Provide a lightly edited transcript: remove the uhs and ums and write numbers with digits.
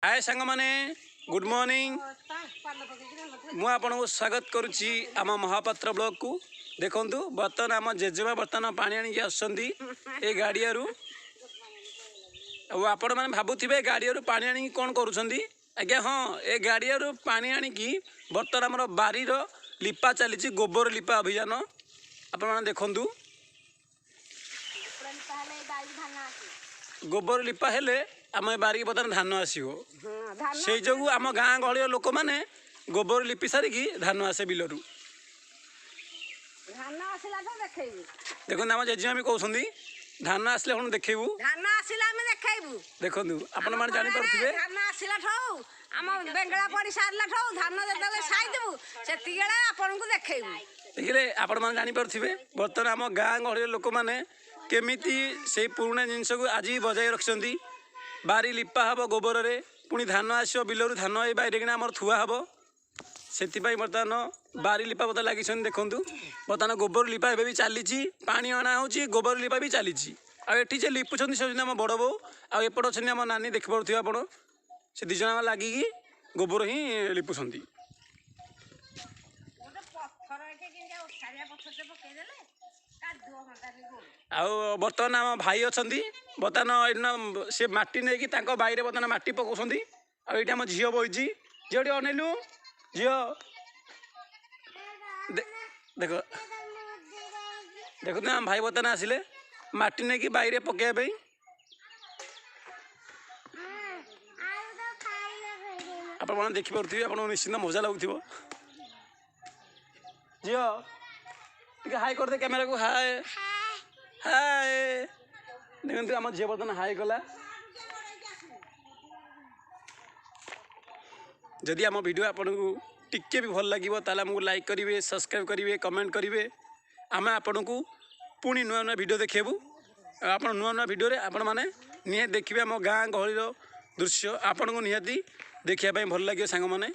ହାଏ ସାଙ୍ଗମାନେ, good morning. ମୁଁ ଆପଣଙ୍କୁ ସ୍ୱାଗତ କରୁଛି ଆମ ମହାପାତ୍ର ବ୍ଲଗକୁ। ଦେଖନ୍ତୁ, ବର୍ତ୍ତମାନ ଆମ ଜେଜେମା ବର୍ତ୍ତମାନ ପାଣି ଆଣିକି ଆସୁଛନ୍ତି ଏ ଗାଡ଼ିଆରୁ। ଆଉ ଆପଣମାନେ ଭାବୁଥିବେ, ଗାଡ଼ିଆରୁ ପାଣି ଆଣିକି କ'ଣ କରୁଛନ୍ତି? ଆଜ୍ଞା ହଁ, ଏ ଗାଡ଼ିଆରୁ ପାଣି ଆଣିକି ବର୍ତ୍ତମାନ ଆମର ବାରିର ଲିପା ଚାଲିଛି, ଗୋବର ଲିପା ଅଭିଯାନ। ଆପଣମାନେ ଦେଖନ୍ତୁ, ଗୋବର ଲିପା ହେଲେ ଆମ ଏ ବାରିକି ବର୍ତ୍ତମାନ ଧାନ ଆସିବ। ସେଇ ଯୋଗୁଁ ଆମ ଗାଁ ଗହଳିର ଲୋକମାନେ ଗୋବର ଲିପି ସାରିକି ଧାନ ଆସେ ବିଲରୁ। ଦେଖନ୍ତୁ, ଆମ ଜେଜେମା ବି କହୁଛନ୍ତି, ଧାନ ଆସିଲେ ଆପଣ ଦେଖେଇବୁ। ଧାନ ଆସିଲେ ଆମେ ଦେଖେଇବୁ। ଦେଖନ୍ତୁ, ଆପଣମାନେ ଜାଣିପାରୁଥିବେ, ଧାନ ଆସିଲା ଠୁ, ଆମ ବେଙ୍ଗଳା ପଡ଼ି ସାରିଲା ଠୁ, ଧାନ ଯେତେବେଳେ ସାଇଦେବୁ ସେତିକିବେଳେ ଆପଣଙ୍କୁ ଦେଖେଇବୁ। ଦେଖିଲେ, ଆପଣମାନେ ଜାଣିପାରୁଥିବେ ବର୍ତ୍ତମାନ ଆମ ଗାଁ ଗହଳିର ଲୋକମାନେ କେମିତି ସେଇ ପୁରୁଣା ଜିନିଷକୁ ଆଜି ବି ବଜାୟ ରଖିଛନ୍ତି। ବାରି ଲିପା ହେବ ଗୋବରରେ, ପୁଣି ଧାନ ଆସିବ ବିଲରୁ, ଧାନ ଏଇ ବାରିରେ କିନା ଆମର ଥୁଆ ହେବ। ସେଥିପାଇଁ ବର୍ତ୍ତମାନ ବାରି ଲିପା ବର୍ତ୍ତମାନ ଲାଗିଛନ୍ତି। ଦେଖନ୍ତୁ, ବର୍ତ୍ତମାନ ଗୋବର ଲିପା ଏବେ ବି ଚାଲିଛି, ପାଣି ଅଣା ହେଉଛି, ଗୋବର ଲିପା ବି ଚାଲିଛି। ଆଉ ଏଠି ଯେ ଲିପୁଛନ୍ତି ସେ ହେଉଛନ୍ତି ଆମ ବଡ଼ ବୋଉ, ଆଉ ଏପଟେ ଅଛନ୍ତି ଆମ ନାନୀ। ଦେଖିପାରୁଥିବେ ଆପଣ, ସେ ଦୁଇ ଜଣ ଲାଗିକି ଗୋବର ହିଁ ଲିପୁଛନ୍ତି। ଆଉ ବର୍ତ୍ତମାନ ଆମ ଭାଇ ଅଛନ୍ତି, ବର୍ତ୍ତମାନ ଏଇଠି ସେ ମାଟି ନେଇକି ତାଙ୍କ ବାଇରେ ବର୍ତ୍ତମାନ ମାଟି ପକାଉଛନ୍ତି। ଆଉ ଏଇଠି ଆମ ଝିଅ ବଇଛି। ଝିଅ, ଟିକେ ଅନେଇଲୁ ଝିଅ। ଦେଖ, ଦେଖନ୍ତୁ, ଆମ ଭାଇ ବର୍ତ୍ତମାନ ଆସିଲେ ମାଟି ନେଇକି ବାଇରେ ପକାଇବା ପାଇଁ। ଆପଣମାନେ ଦେଖିପାରୁଥିବେ, ଆପଣଙ୍କୁ ନିଶ୍ଚିନ୍ତ ମଜା ଲାଗୁଥିବ। ଝିଅ, ଟିକେ ହାଇ କରିଦେ କ୍ୟାମେରାକୁ। ହାଏ, ହାଏ। ଦେଖନ୍ତୁ, ଆମ ଝିଅ ବର୍ତ୍ତମାନ ହାଇ କଲା। ଯଦି ଆମ ଭିଡ଼ିଓ ଆପଣଙ୍କୁ ଟିକେ ବି ଭଲ ଲାଗିବ, ତାହେଲେ ଆମକୁ ଲାଇକ୍ କରିବେ, ସବସ୍କ୍ରାଇବ୍ କରିବେ, କମେଣ୍ଟ କରିବେ। ଆମେ ଆପଣଙ୍କୁ ପୁଣି ନୂଆ ନୂଆ ଭିଡ଼ିଓ ଦେଖେଇବୁ। ଆଉ ଆପଣ ନୂଆ ନୂଆ ଭିଡ଼ିଓରେ ଆପଣମାନେ ନିହାତି ଦେଖିବେ ଆମ ଗାଁ ଗହଳିର ଦୃଶ୍ୟ, ଆପଣଙ୍କୁ ନିହାତି ଦେଖିବା ପାଇଁ ଭଲ ଲାଗିବ ସାଙ୍ଗମାନେ।